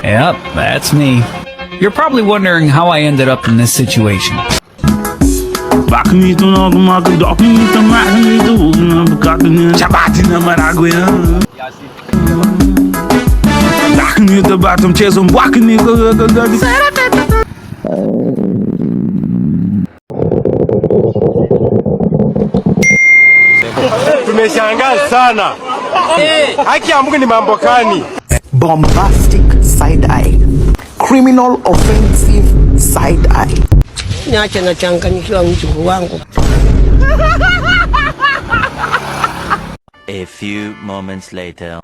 Yep, that's me. You're probably wondering how I ended up in this situation. Tumeshangaa sana. Haki ya Mungu ni mambo gani? Bombastic side eye, criminal offensive side eye. Niache nachanganyikiwa mjukuu wangu. A few moments later.